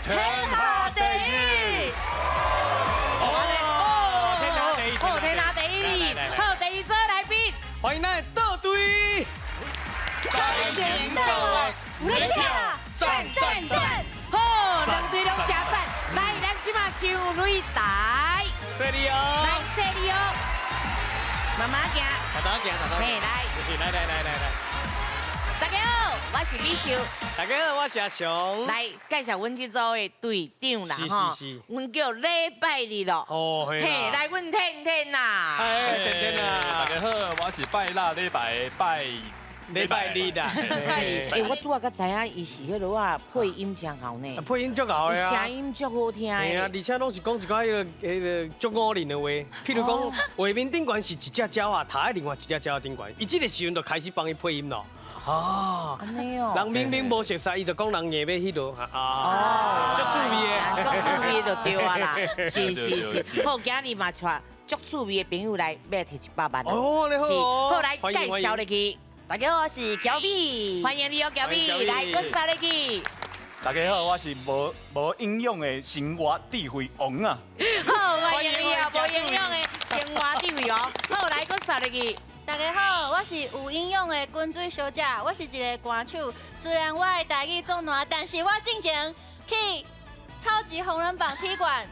天下第一。哦，天下第一。好，天下第一，好，第二組來賓，歡迎咱的倒隊。三千到位，有咧聽，讚讚讚！好，兩隊攏誠讚。來，咱這馬上擂台。謝你哦。來，謝你哦。慢慢行。慢慢行，慢慢。嘿，來。來來來來來。大家好，我是美秀。大家好，我是阿雄。來介紹阮這組的隊長啦，吼。阮叫禮拜日咯。哦，嘿，來，阮天天啦。哎，天天啊。大家好，我是拜六禮拜拜禮拜日啦。哎，我拄仔才知影，伊是彼落啊配音誠𠢕呢。配音足𠢕的啊。聲音足好聽的。嘿啊，而且攏是講一寡彼個足唬人的話，譬如講畫面頂懸是一隻鳥仔，踏佇另外一隻鳥仔頂懸，伊這個時陣就開始幫伊配音咯。哦，按呢哦，人明明無熟似，伊就講人硬欲彼落，啊，足趣味的，足趣味就對啊啦，是是是，好，今日嘛帶足趣味的朋友來，欲提100萬。哦，你好，好，來介紹入去。大家好，我是喬美，歡迎你哦，喬美，來，閣殺入去。大家好，我是無營養的生活智慧王啊。好，歡迎你哦，無營養的生活智慧王。好，來，閣殺入去。大家好，我是有營養的滾水小姐，我是一個歌手。雖然我的台語總爛，但是我進前去超級紅人榜踢館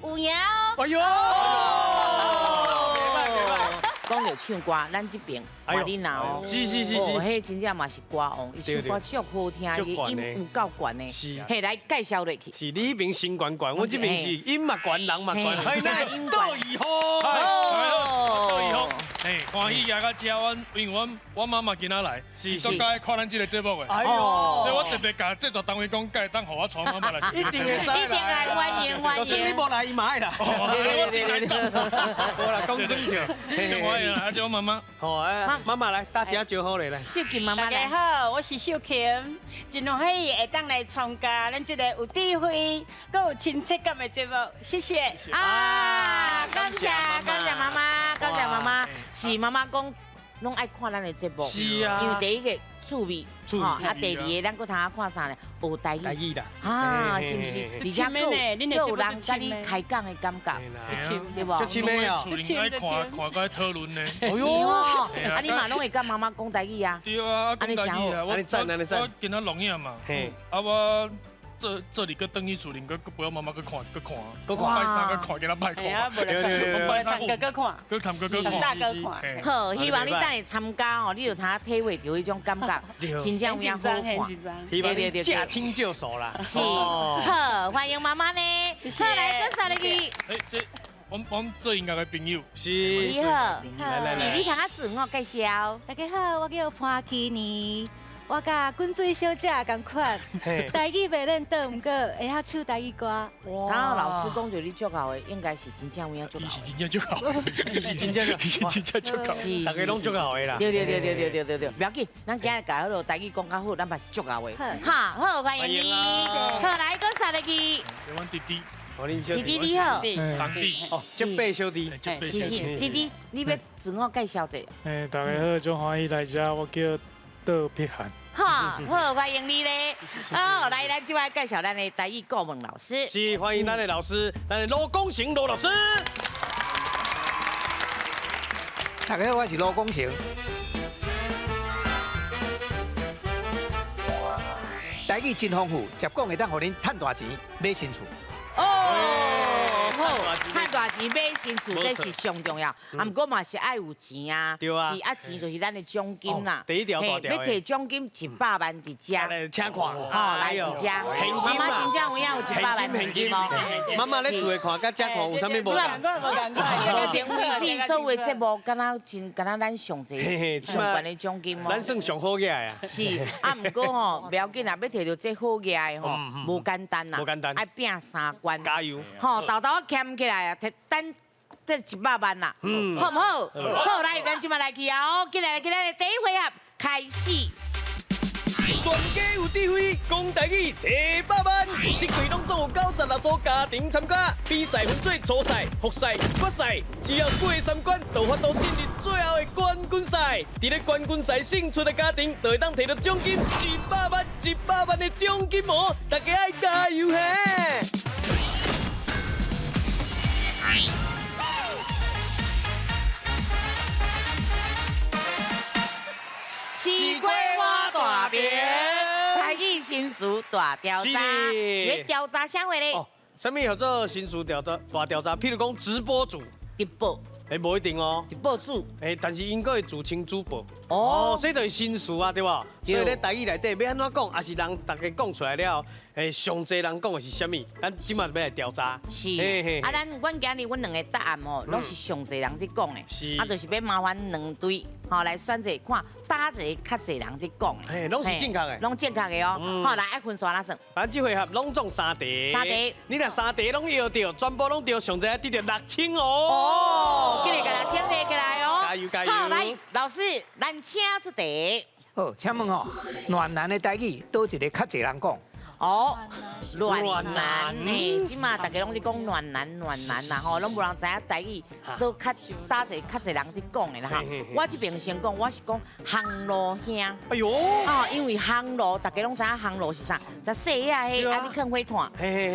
有贏哦。哎喲，講著唱歌，咱這邊馬麗娜哦，是是是是，彼真正嘛是歌王，伊唱歌足好聽，伊音有夠懸的。是，嘿，來介紹落去。是你彼邊身懸懸，我這邊是音嘛懸，人嘛懸，嘿，音杜奕峰，杜奕峰，嘿，歡喜來到這，阮因為阮我媽媽今仔來，是足佮意看咱這個節目的，哎喲，所以我特別共製作單位講，會當予我帶媽媽來，一定會使，一定來歡迎歡迎。就算你無來，伊嘛愛來。我是來讚。無啦，講真笑。歡迎啊，阿我媽媽。好啊，媽媽來，大家招呼你來。秀琴媽媽。大家好，我是秀琴，真歡喜會當來參加咱這個有智慧、閣有親切感的節目，謝謝。啊，感謝感謝媽媽，感謝媽媽，是媽媽講，攏愛看咱的節目，是啊，因為第一個趣味，啊，第二个咱閣通看啥呢？學台語，台語啦，啊，是毋是？而且閣有人佮你開講的感覺，對無？足親的哦，厝裡愛看看佮討論呢。哎喲，啊，你嘛攏會佮媽媽講台語啊？對啊，講台語啊，我我今仔錄影嘛，啊我。做做裡閣轉去厝裡，閣閣陪我媽媽閣看閣看，閣拜三閣看，今仔拜看，拜三閣閣看，閣參閣閣看，大閣看。好，希望你等下參加哦，你就通體會著彼種感覺，真正有影好看。希望你駕輕就熟啦。是，好，歡迎媽媽呢。好，來，閣殺入去。欸，這阮做音樂的朋友。是。你好，是，你通仔自我介紹。大家好，我叫潘琪妮。我佮滾水小姐仝款，台語袂輪轉，毋過會曉唱台語歌。剛剛老師講著你足𠢕的，應該是真正有影足𠢕。伊是真正足𠢕，伊是真正，伊是真正足𠢕，大家攏足𠢕的啦。對對對對對對對對，不要緊，咱今日共彼落台語講較好，咱嘛是足𠢕的。哈，好，歡迎你。好，來，閣殺入去。阮弟弟。弟弟你好，弟弟哦，這輩小弟，是是，弟弟，你欲自我介紹者。欸，大家好，足歡喜來遮，我叫杜碧涵。好，好，歡迎你咧。好，來，咱這擺介紹咱的台語顧問老師。是，歡迎咱的老師，咱的羅功成羅老師。大家好，我是羅功成。台語真豐富，捷講會當予恁趁大錢買新厝。哦，好，趁大錢買新厝，這是上重要。啊，毋過嘛是愛有錢啊，對啊，是啊，錢就是咱的獎金啦。第一條大條。欲提獎金100萬佇遮，請看，吼，來佇遮。媽媽真正有影有一百萬現金哦。媽媽咧厝內看，佮遮看有啥物無仝？目前為止，所有的節目，敢若真敢若咱上濟上懸的獎金哦。咱算上好額啊。是，啊，毋過吼，不要緊啦，欲提著這好額的吼，無簡單啦，無簡單，愛拚三關。加油！吼，豆豆俭起來啊，提等這100萬啦，好毋好？好，來，咱這馬來去啊！哦，進來，進來，第一回合開始。全家有智慧，讲台语提百万，这季拢总有96组家庭参加，比赛分做初赛、复赛、决赛，只要过三关，就有法度进入最后的冠军赛。伫咧冠军赛胜出的家庭，就会当提到奖金100万、100万的奖金哦！大家爱加油嘿！西瓜挖大饼，台语新词大调查，是欲调查啥货咧？哦，啥物叫做新词调查大调查？譬如讲直播主，直播，欸，无一定哦，直播主，欸，但是𪜶阁会自称主播，哦，所以就是新词啊，对无？所以咧台语内底欲按怎讲，也是人大家讲出来了后，欸，上济人讲的是啥物？咱这马欲来调查。是，啊，阮今日阮两个答案哦，拢是上济人伫讲的，是，啊，就是欲麻烦两队。吼，来选择看佗一个较济人伫讲的，嘿，拢是正确的，拢正确的哦。好，来爱分数按怎算？反正这回合拢总三题，三题，你若三题拢摇著，全部拢对，上济得到6000哦。哦，记得共6000提起来哦。加油加油！好，来，老师，咱请出题。好，请问吼，暖男的台语佗一个较济人讲？哦，暖男呢？这马大家拢伫讲暖男暖男啦吼，拢无人知影台语都较佗一个较济人伫讲的啦吼。我这边先讲，我是讲烘炉兄。哎哟，哦，因为烘炉，大家拢知影烘炉是啥，十细仔彼，啊你囥火炭，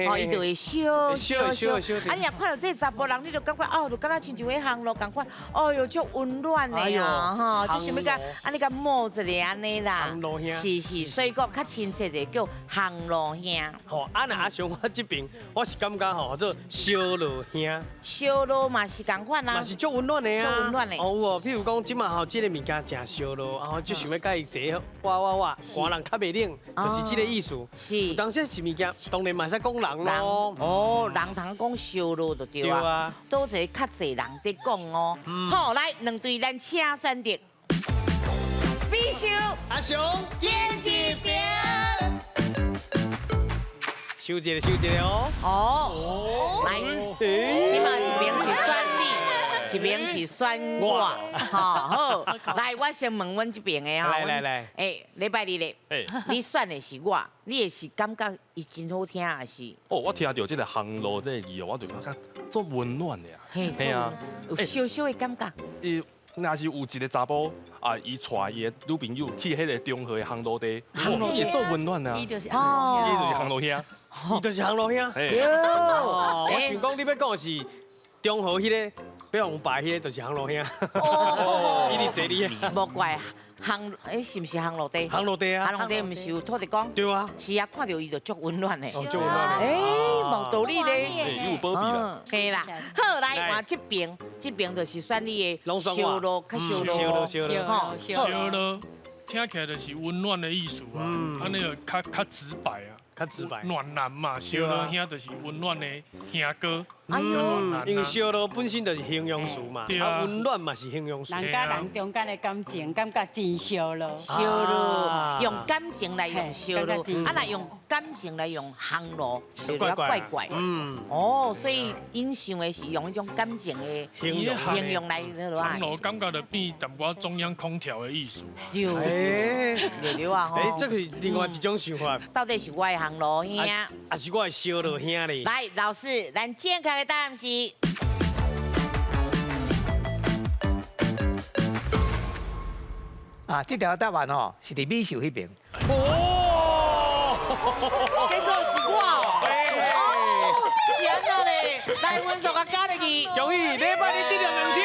哦，伊就会烧烧烧。啊，你若看到这查埔人，你就感觉哦，就敢若亲像彼烘炉仝款，哦哟，足温暖的啊，吼，就想欲共按呢共摸一下按呢啦。是是，所以讲较亲切者叫烘炉兄。吼，啊若阿雄我这边，我是感觉吼，做烧炉兄。烧炉嘛是仝款啊，嘛是足温暖的啊，足温暖的。哦有哦，譬如讲这马吼，这个物件诚烧炉，然后就想欲佮伊坐，哇哇哇，寒人较袂冷，就是这个意思。是。有当时是物件，当然嘛会使讲人咯。哦，人通讲烧炉就对啊。佗一个较济人伫讲哦。好，来两队咱请选择。美秀阿雄演一边。收一个，收一个哦。哦，来，这马一边是选你，一边是选我，吼好。来，我先问阮这边的吼。来来来。欸，礼拜二咧，你选的是我，你会是感觉伊真好听，还是？哦，我听到这个烘炉这个字哦，我就感觉足温暖的啊。嘿啊，有小小的感觉。伊若是有一个查埔啊，伊带伊的女朋友去彼个中和的烘炉地，伊会足温暖啊。伊就是伊就是烘炉兄。伊就是烘炉兄。对。我想讲你欲讲的是中和彼个，欲予人拜彼个就是烘炉兄。哦。伊伫坐你。无怪，烘，欸，是毋是烘炉地？烘炉地啊。烘炉地毋是有土地公？对啊。是啊，看到伊就足温暖的。哦，足温暖的。欸，无道理咧。伊有保庇啦。嘿啦。好，来换这边，这边就是选你的烧炉，较烧炉。烧炉，烧炉。吼，烧炉，听起来就是温暖的意思啊，按呢就较较直白啊。较直白，暖男嘛，烧炉兄就是温暖的兄哥。哎呦，因为烧炉本身就是形容词嘛，啊，温暖嘛是形容词。人佮人中间的感情，感觉真烧炉。烧炉，用感情来用烧炉，啊，若用感情来用烘炉，就怪怪。嗯。哦，所以𪜶想的是用彼种感情的形容形容来那个烘炉感觉就变淡薄仔中央空调的意思。对。对对啊！欸，这是另外一种想法。到底是我的烘炉兄，还是我的烧炉兄咧？来，老师，咱正确的答案是。啊，这条答案哦，是伫美秀彼边。哦，结果是我哦，是按怎咧？来，分数共加入去。恭喜礼拜你得到2000。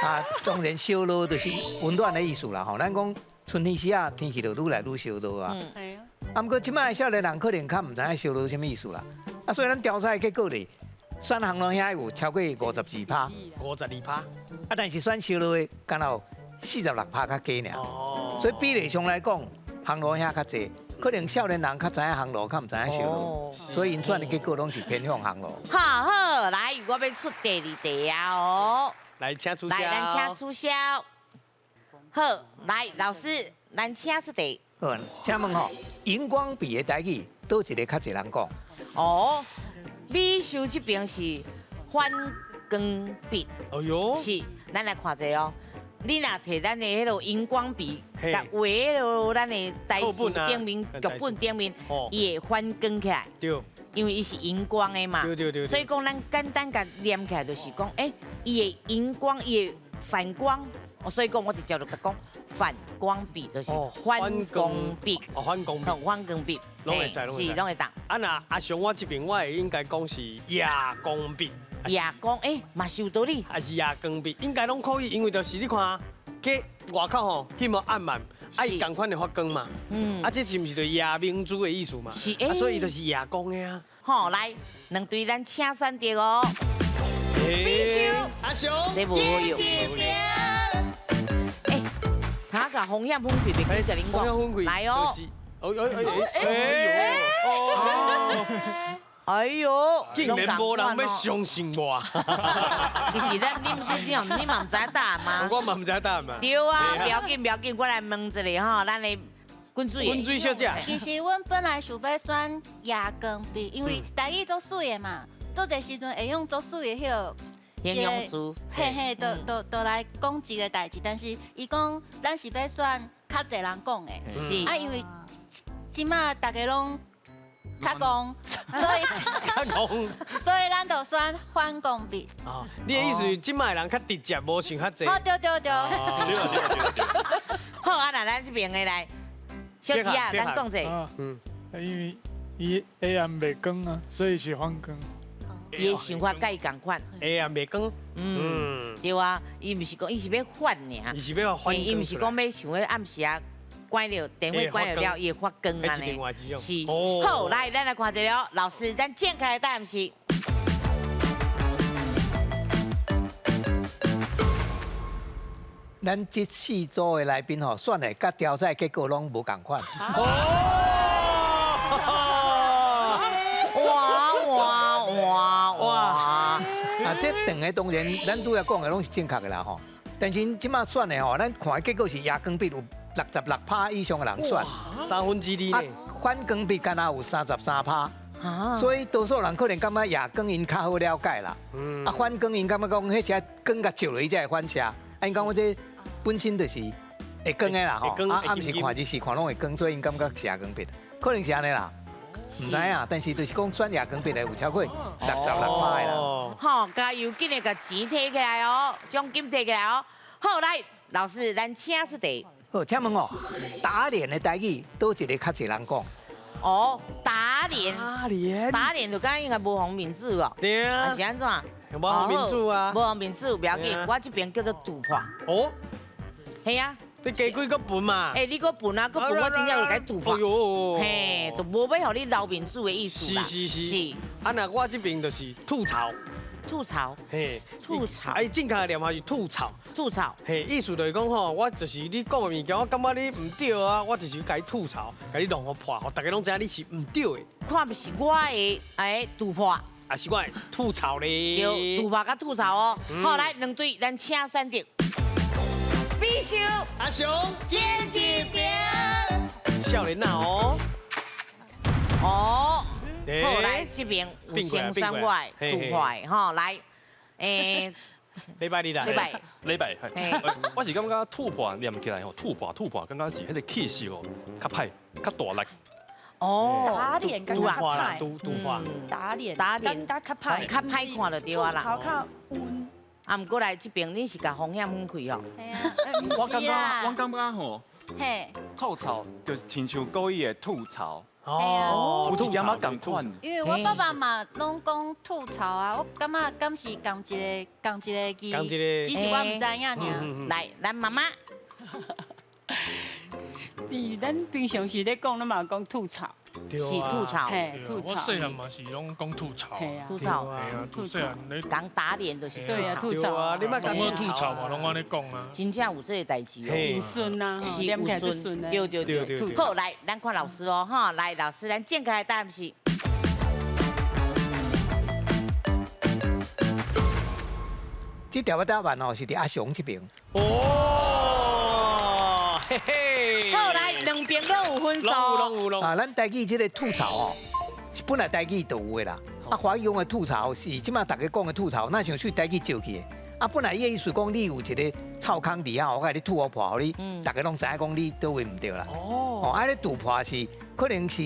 啊，当然烧炉就是温暖的意思啦吼。咱讲春天时啊，天气就愈来愈烧热啊。啊，毋过这摆的少年人可能较毋知影烧炉啥物意思啦。啊，所以咱调查的结果咧，选烘炉兄有超过52%，52%。啊，但是选烧炉的，敢若有46%较低尔。哦。所以比例上来讲，烘炉兄较济，可能少年人较知影烘炉，较毋知影烧炉，所以𪜶选的结果拢是偏向烘炉。好好，来，我欲出第二题啊哦。来，请出痟。来，咱请出痟。好，来，老师，咱请出题。好，请问吼，荧光笔的台语，佗一个较济人讲？哦，美秀这边是反光笔。哎哟，是，咱来看一下哦。你若提咱的彼个荧光笔，共画彼个咱的台词顶面、剧本顶面，伊会反光起来。对。因为伊是荧光的嘛。对对对。所以讲，咱简单共念起来就是讲，欸，伊会荧光，伊会反光。所以讲，我直接就共讲反光笔，就是反光笔。哦，反光笔。反光笔。拢会使，是拢会当。啊，若阿雄我这边，我会应该讲是夜光笔。夜光，欸，嘛是有道理。还是夜光笔，应该拢可以，因为就是你看，去外口吼，彼无暗暗，啊，伊仝款会发光嘛。嗯。啊，这是毋是就夜明珠的意思嘛？是，啊，所以伊就是夜光的啊。好，来，两队咱请选择哦。必须。阿雄。这无好用。欸，他共风险分开，别去共恁讲。来哦。哎哎哎呦，竟然无人欲相信我。其实咱你你你嘛毋知答案吗？我嘛毋知答案嘛。对啊，不要紧不要紧，我来问一下吼，咱的滚水。滚水小姐。其实阮本来想欲选夜光笔，因为台语足媠的嘛，足济时阵会用足媠的彼个形容词，嘿嘿，都来讲一个代志。但是伊讲咱是欲选较济人讲的，是啊，因为这马大家拢较戆，所以较戆，所以咱就选反光笔。哦，你的意思是这马的人较直接，无想较济。哦，对对对。好啊，那咱这边的来，小弟啊，咱讲者。嗯，因为伊黑暗袂光啊，所以是反光。伊的想法佮伊仝款。黑暗袂光。嗯，对啊，伊毋是讲，伊是欲反尔。伊是欲反。伊毋是讲欲想欲暗时啊。关了电火关了了，伊会发光按呢。是，好，来，咱来看一下，老师，咱正确的答案是。咱这四组的来宾吼，选的佮调查结果拢无仝款。哇哇哇哇！啊，这两个当然，咱拄仔讲的拢是正确的啦吼。但是这马选的吼，咱看的结果是夜光笔有66%以上的人选，2/3啊，反光笔敢若有33%，所以多数人可能感觉夜光𪜶较好了解啦。啊，反光𪜶感觉讲，彼时光共照落去才会反射。啊，𪜶讲我这本身就是会光的啦吼，啊，啊，毋是看日时看拢会光，所以𪜶感觉是夜光笔，可能是按呢啦，毋知影，但是就是讲选夜光笔的有超过66%的啦。好，加油，紧来共钱提起来哦，奖金提起来哦。好，来，老师，咱请出题。好，请问哦，打脸的台语，佗一个较济人讲？哦，打脸，打脸，打脸就敢应该无红面子哦。对啊。是按怎？无红面子啊。无红面子，不要紧，我这边叫做突破。哦。系啊。你加几个笨嘛？欸，你阁笨啊，阁笨，我真正就共你突破。哎呦。嘿，就无欲予你留面子的意思啦。是是是。是。啊，若我这边就是吐槽。吐槽，嘿，吐槽，啊，伊正确的念法是吐槽，吐槽，嘿，意思就是讲吼，我就是你讲的物件，我感觉你毋对啊，我就是共你吐槽，共你弄予破，予大家拢知影你是毋对的。看是我的哎突破，啊是我的吐槽咧，对，突破佮吐槽哦。好，来两队，咱请选择。必修阿雄，坚一边，少年仔哦，哦。好，来这边有先选我的突破的吼，来，欸，礼拜二啦，礼拜，礼拜，我是感觉突破念起来吼，突破突破，感觉是彼个气势哦，较歹，较大力。哦，打脸敢若较歹，突破，打脸，打脸，较歹，较歹看就对啊啦。吐槽较温。啊，毋过来这边你是共风险分开哦。我感觉，我感觉吼，嘿，吐槽就是亲像故意的吐槽。哦，有一点仔仝款。因为我爸爸嘛拢讲吐槽啊，我感觉敢是仝一个仝一个字，只是我毋知影尔。来，咱妈妈。伫咱平常时咧讲，咱嘛讲吐槽。是吐槽，嘿，吐槽。我细汉嘛是拢讲吐槽，吐槽，嘿啊，吐槽。讲打脸就是对啊，吐槽啊，你莫讲吐槽嘛，拢按呢讲啊。真正有这个代志哦，真顺啊，是有顺，对对对。好，来，咱看老师哦，哈，来，老师，咱正确的答案是。这条答案哦，是伫阿雄这边。哦，嘿嘿。好，来，两边拢有分数。拢有啊，咱台语这个吐槽哦，是本来台语就有的啦。啊，华语讲的吐槽是这马大家讲的吐槽，那像对台语借去的。啊，本來伊的意思講，你有一個臭空佇遐，我共你吐予破，予你逐家攏知影講你佗位毋對啦。哦，啊，你杜破是可能是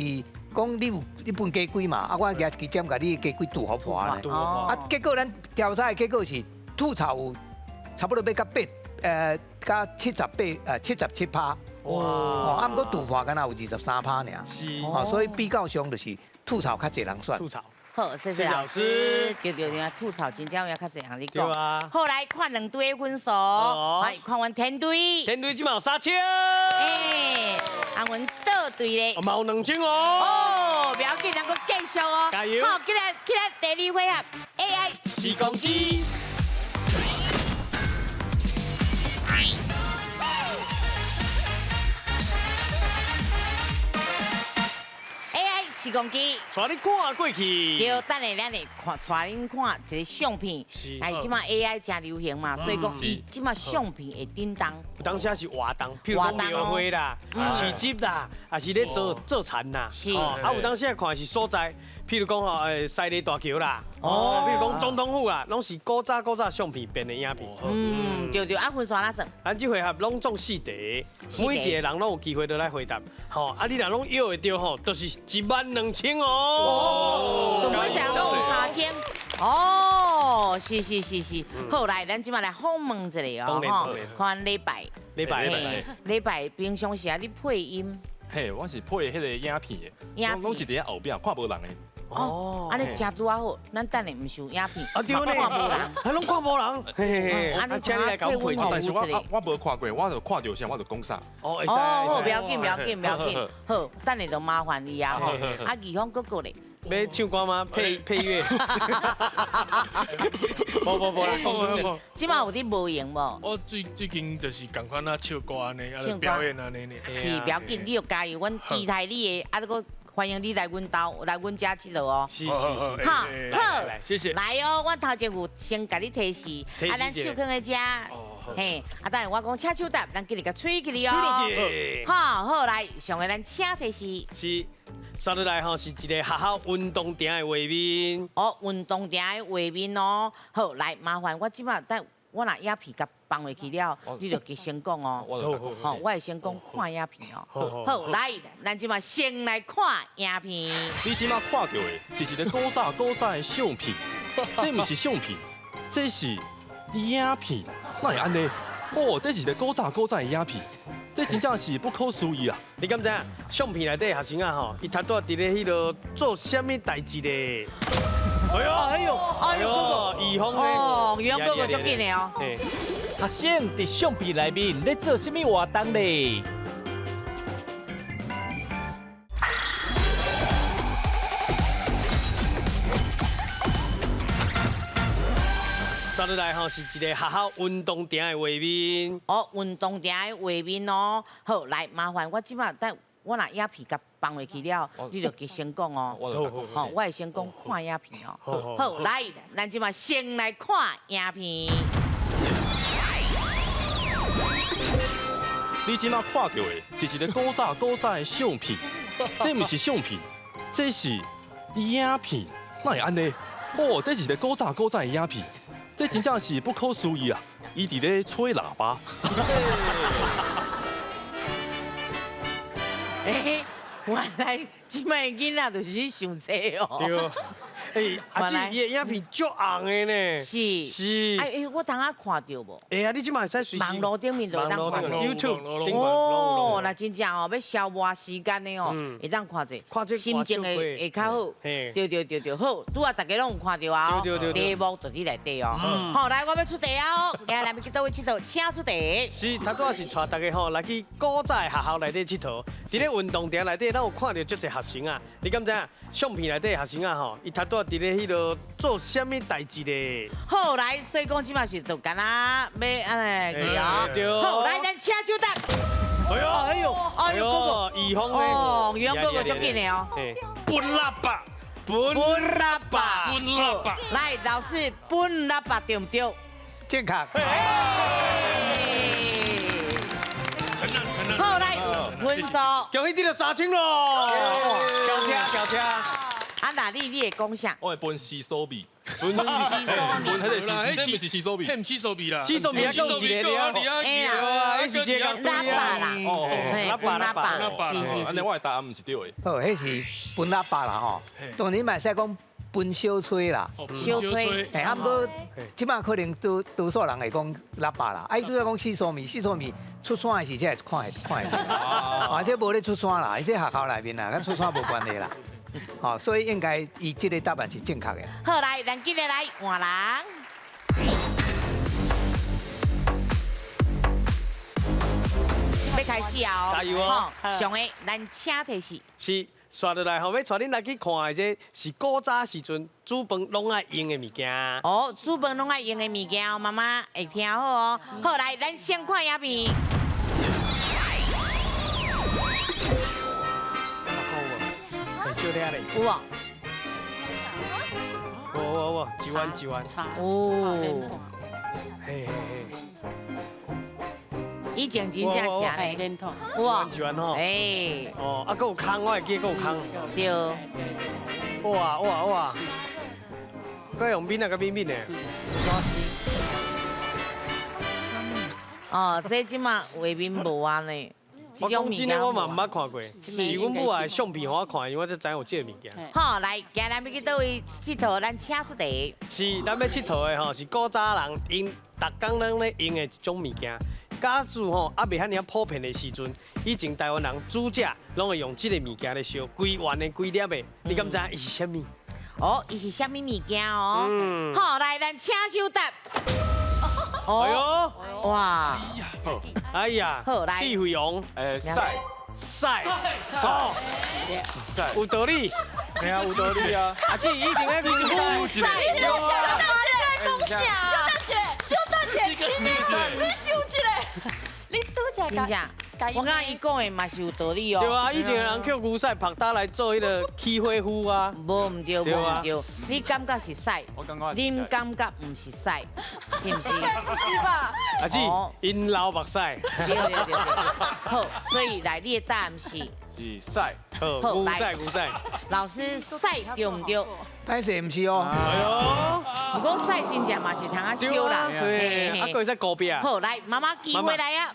講你有你分雞胿嘛，啊，我舉一支針共你雞胿杜予破呢。啊，結果咱調查的結果是吐槽有差不多欲到8，到77%。哇！哦，啊，毋過杜破敢若有23%爾。是。哦，所以比較上就是吐槽較濟人選。吐槽。好，謝謝老師。對對對，吐槽真正有較濟人咧講。好，來看兩隊的分數。來看阮天隊。天隊這馬有3000。欸，啊，阮倒隊咧。嘛有2000哦。哦，不要緊，咱閣繼續哦。加油。好，起來起來，第二回合 AI 時光機。時光機，帶你看過去。對，等下咱會看，帶恁看一個相片。是。哎，這馬 AI 真流行嘛，所以講伊這馬相片會叮當。有當時是活動，譬如講廟會啦、市集啦，還是咧做做田啦。是。啊，有當時看是所在，譬如講吼，西麗大橋啦，哦，譬如講總統府啦，攏是古早古早相片變的影片。嗯，對對，啊，分數按怎算？咱這回合攏總4題，每一個人攏有機會都來回答。吼，啊，你若攏約會著吼，就是12000哦。就每一個人攏有3000。哦，是是是是，好，來，咱這馬來訪問一下哦，吼，看禮拜，禮拜平常時啊，你配音？嘿，我是配彼個影片的，攏是佇遐後壁看無人的。哦，按呢誠拄仔好，咱等下毋是有影片，啊對呢，看無人，還攏看無人。嘿嘿嘿，啊，請你來共配，但是我無看過，我就看著啥我就講啥。哦，好，不要緊，不要緊，不要緊，好，等下就麻煩你啊吼。啊，義方哥哥咧，欲唱歌嗎？配配樂。無無無啦，無。這馬有佇無閒無？我最近就是仝款啊唱歌按呢，啊表演按呢爾。是，不要緊，你著加油，阮期待你的，啊，閣歡迎你來阮兜，來阮遮𨑨迌哦。是是是。好，好，謝謝。來哦，我頭前有先共你提示，啊，咱手囥佇遮，嘿，啊，等下我講請手答，咱今日共吹起來哦。好，好，來，上個咱請提示。是，煞落來吼是一個學校運動場的畫面。哦，運動場的畫面哦。好，來，麻煩我這擺等我若影片共放落去了，你就先講哦。好，我會先講看影片哦。好，來，咱這擺先來看影片。你這擺看到的是一個古早古早的相片，這毋是相片，這是影片。哪會按呢？哦，這是一個古早古早的影片，這真正是不可思議啊！你敢知影？相片內底學生啊吼，伊頭拄佇咧彼落做啥物代誌咧？哎呦哎呦哎呦，哥哥，怡芳哦，怡芳哥哥足緊的哦。學生佇相片內面咧做啥物活動咧？煞落來吼是一個學校運動場的畫面。哦，運動場的畫面哦。好，來，麻煩我這擺等我若影片共放落去了，你就先講哦。好，我會先講看影片哦。好，來，咱這擺先來看影片。你這擺看到的是一個古早古早的相片，這毋是相片，這是影片。哪會按呢？哦，這是一個古早古早的影片，這真正是不可思議啊！伊佇咧吹喇叭。欸，原來這擺囡仔就是想這哦。對。欸，啊，這伊的影片足紅的呢。是是。哎，我通仔看著無？會啊，你這馬會使隨時。網路頂面就會當看著。 YouTube。哦，那真正哦，欲消磨時間的哦，會當看這，看這心情會較好。對對對對，好，拄仔大家攏有看著啊。對對對。題目就佇內底哦。好，來，我欲出題啊！今日咱欲去佗位𨑨迌？請出題。是，頭拄仔是帶大家吼來去古早的學校內底𨑨迌，佇咧運動場內底，咱有看著足濟學生啊。你敢知影？相片內底學生啊吼，伊頭拄仔佇咧彼落做啥物代誌咧？好，來，所以講這馬是就敢若欲按呢去哦。好，來，咱請手答。哎呦，哎呦，哎呦，哥哥，怡芳咧，哦，怡芳哥哥足緊的哦。笨喇叭，笨喇叭，笨喇叭。來，老師，笨喇叭對毋對？正確。承認承認。好，來，分數。恭喜得到3000咯！轎車，轎車。啊，那你會講啥？我會分西索米。分，分，彼个是，这毋是西苏米，彼毋是苏米啦，西苏米还有一个了，哎啦，彼是一个喇叭啦，哦，喇叭喇叭，是是是。按呢我的答案毋是对的。好，彼是分喇叭啦吼，当然嘛会使讲分小吹啦，小吹。哎，啊，毋过这摆可能多多数人会讲喇叭啦，啊，伊拄才讲四苏米，四苏米出山的时才会看会看会。啊，这无咧出山啦，伊这学校内面啦，佮出山无关系啦。好，所以应该伊这个答案是正确的。好，来，咱今日来换人。欲开始啊！加油哦！上个，咱请提示。是，煞落来吼，欲带恁来去看的这是古早时阵煮饭拢爱用的物件。哦，煮饭拢爱用的物件哦，妈妈会听好哦。好，来，咱先看影片。小了咧。有哦。有有有，一弯一弯。哦。嘿嘿嘿。以前真正是按呢，哇，一弯吼。哎。哦，啊，阁有空，我会记阁有空。对。哇哇哇！阁用面啊，阁面面的。哦，这这马画面无按呢。我讲真的，我嘛毋捌看过，是阮母的相片予我看，我才知影有这个物件。好，来，今日欲去佗位𨑨迌？咱请出题。是，咱欲𨑨迌的吼，是古早人用，逐工拢咧用的一种物件。假使吼犹未遐尔普遍的时阵，以前台湾人煮食拢会用这个物件咧烧，规圆的、规粒的，你敢知影伊是啥物？哦，伊是啥物物件哦？好，来，咱请首答。哎呦，哇！哎呀，好来，智慧王，赛赛赛，有道理，嘿啊，有道理啊。啊，这以前咧牛赛，小等者，小等者，小等者，你想一下，你拄才真正，我感觉伊讲的嘛是有道理哦。对啊，以前的人捡牛屎曝焦来做彼个起火夫啊。无毋对，无毋对，你感觉是屎，我感觉恁感觉毋是屎，是毋是？不是吧？阿姊，𪜶流目屎。对对对。好，所以来你的答案是。是屎。好，牛屎牛屎。老师屎对毋对？歹势毋是哦。哎呦，毋过屎真正嘛是通啊烧啦。对，啊，阁会使糊壁。好，来妈妈机会来啊。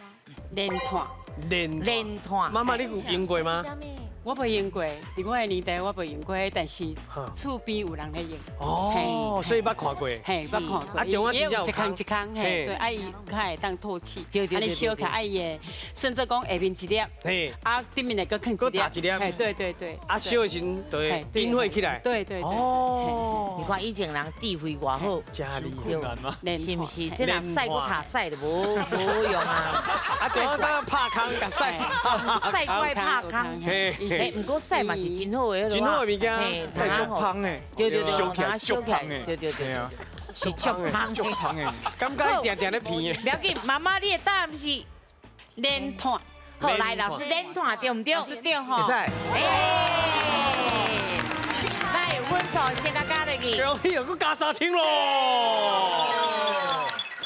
练炭。练练炭。妈妈，你有用过吗？我无用过，伫我的年代我无用过，但是厝边有人咧用。哦，所以捌看过。嘿，捌看过。啊，中间真正有一空一空，嘿，对，啊伊较会当透气，按呢烧起来，啊伊会，甚至讲下面一粒，嘿，啊顶面会阁囥一粒，阁一粒，嘿，对对对。啊，烧的时阵就会引火起来。对对对。哦。你看以前人智慧偌好，真厉害，是毋是？这若屎阁读屎就无无用啊。啊，对，我刚刚拍空，共屎，屎怪拍空。嘿，毋过屎嘛是真好的，真好的物件，屎足芳的，对对对，烧起来足芳的，对对对，是足芳足芳的，感觉伊定定咧鼻的。不要紧，妈妈你的答案是练炭。好，来老师练炭对毋对？是对吼。会使。哎，来分数先共加落去。恭喜又阁加3000咯。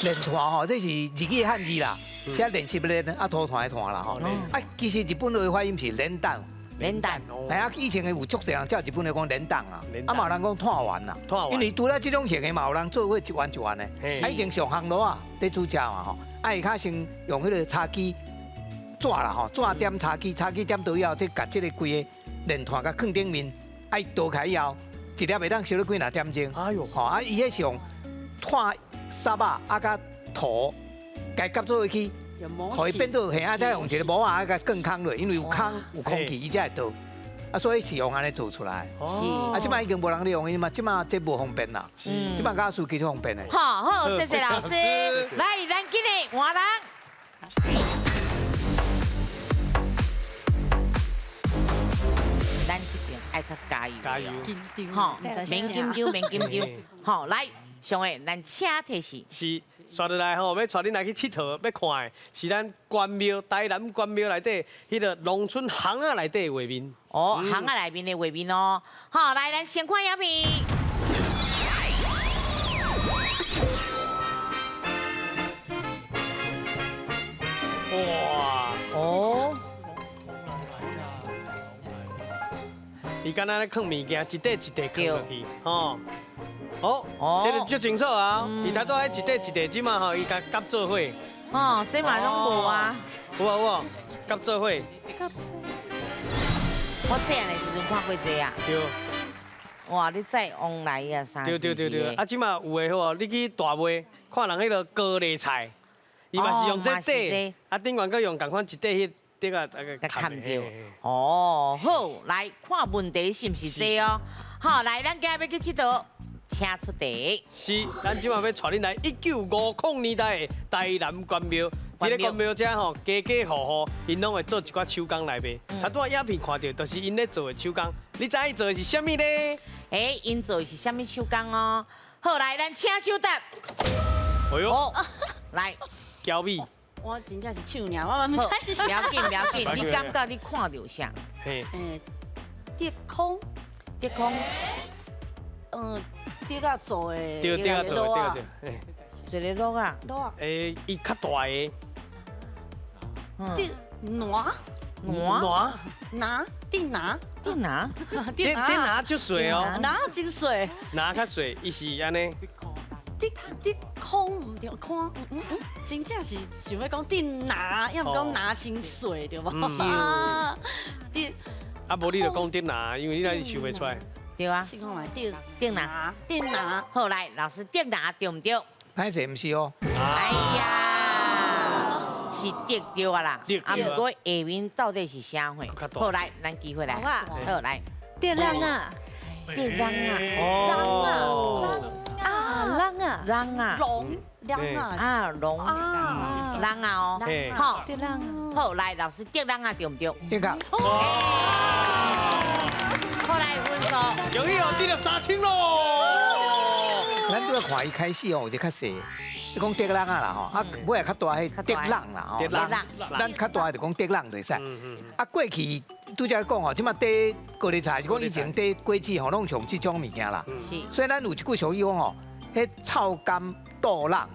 练炭吼，这是日语汉字啦，写练习练啊，涂炭的炭啦吼。啊，其实日本话发音是练蛋。练蛋。哎啊，以前的有足济人照日本的讲练蛋啊，啊嘛有人讲炭丸啦。因为除了这种型的嘛，有人做伙一丸一丸的。啊，以前上烘炉啊，咧煮食嘛吼，啊伊较先用彼个柴机纸啦吼，纸点柴机，柴机点倒以后，这共这个规个练炭共囥顶面，啊伊倒开以后，一粒会当烧了几若点钟。哎哟，吼啊，伊彼是用炭沙啊，啊佮土，共夹做伙去。予伊变做嘿啊，再用一个模仔共囥空落，因为有空有空气，伊才会倒。啊，所以是用按呢做出来。是。啊，这摆已经无人咧用伊嘛，这摆这无方便啦。是。这摆驾驶机方便的。好好，谢谢老师。来，咱今日换人。咱这边爱较加油，加油，吼，免紧张，免紧张，吼，来，上个，咱请提示。是。煞落来吼，欲带恁来去𨑨迌，欲看的是咱关庙，台南关庙内底彼个农村巷仔内底的画面。哦，巷仔内面的画面哦。好，来，咱先看影片。哇！哦。伊敢若咧囥物件，一块一块囥落去，吼。哦，这个足清楚啊！伊头拄仔一块一块，这马吼，伊共夹做伙。哦，这嘛拢无啊。有啊有啊，夹做伙。我细汉的时阵看过这啊。对。哇，你再往来啊啥？对对对对，啊，这马有的好，你去大卖看人彼个高丽菜，伊嘛是用这块，啊，顶悬阁用仝款一块彼块啊，共砍掉。哦，好，来看问题是毋是这哦？好，来，咱今仔欲去𨑨迌，请出题。是，咱这马欲带恁来1950年代的台南关庙。这个关庙遮吼，家家户户𪜶拢会做一寡手工来卖。头拄仔影片看著，就是𪜶咧做的手工。你知𪜶做的是啥物咧？欸，𪜶做的是啥物手工哦？好，来，咱请手答。哎哟，来，娇美。我真正是手尔，我嘛毋知是啥。不要紧，不要紧，你感觉你看著啥？嘿。竹空，竹空。竹仔做的。对，竹仔做的，竹仔做。一个炉仔。炉仔。欸，伊较大个。竹拿。拿。拿，竹拿。竹拿。竹拿足细哦。拿真细。拿较细，伊是按呢。竹竹空毋对，看，真正是想欲讲竹拿，抑毋讲拿真细对无？啊，竹。啊，无你就讲竹拿，因为你那是想袂出来。对啊。试看觅竹竹拿，竹拿。好，来，老师竹拿对毋对？歹势毋是哦。哎呀，是竹对啊啦。啊，毋过下面到底是啥货？好，来，咱机会来。好，来。竹籠仔。竹籠仔。笼仔。啊，笼仔。笼仔。笼，笼仔。啊，笼。笼仔哦。好。竹笼。好，来，老师竹笼仔对毋对？对个。好，来分数。恭喜哦，得了3000咯。咱拄仔看伊开始哦，有一个较细，你讲竹笼仔啦吼，啊，尾仔较大彼竹笼啦吼，咱较大就讲竹笼就会使。啊，过去拄才讲吼，这马缀高丽菜是讲以前缀果子吼，拢用这种物件啦。是。所以咱有一句俗语讲吼，彼臭柑肚籠，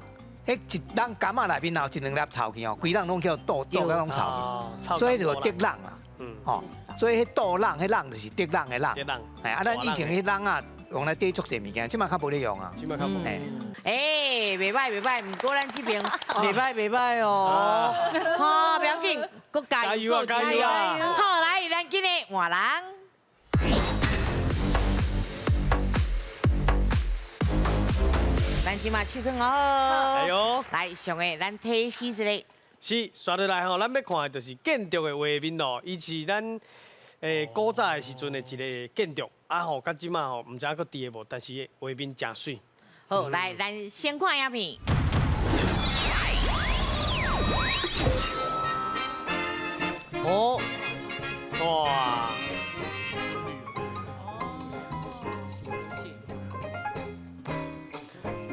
彼一籠柑仔内面若有一两粒臭去吼，规笼拢叫肚肚仔拢臭去，所以就竹笼啦。吼，所以彼肚籠，彼笼就是竹笼的笼。哎，啊，咱以前彼笼仔用来缀足济物件，这马较无咧用啊。这马较无。哎，袂歹袂歹，毋过咱这边袂歹袂歹哦。好，不要紧，阁加油啊加油啊！好，来，咱今日换人。咱这马手囥好。哎呦，来，上个咱提示一下。是，刷落来吼，咱欲看的就是建筑的画面咯。伊是咱古早的时阵的一个建筑，啊吼，到这马吼，毋知影阁伫的无，但是画面真媠。好，来，咱先看影片。哦，哇！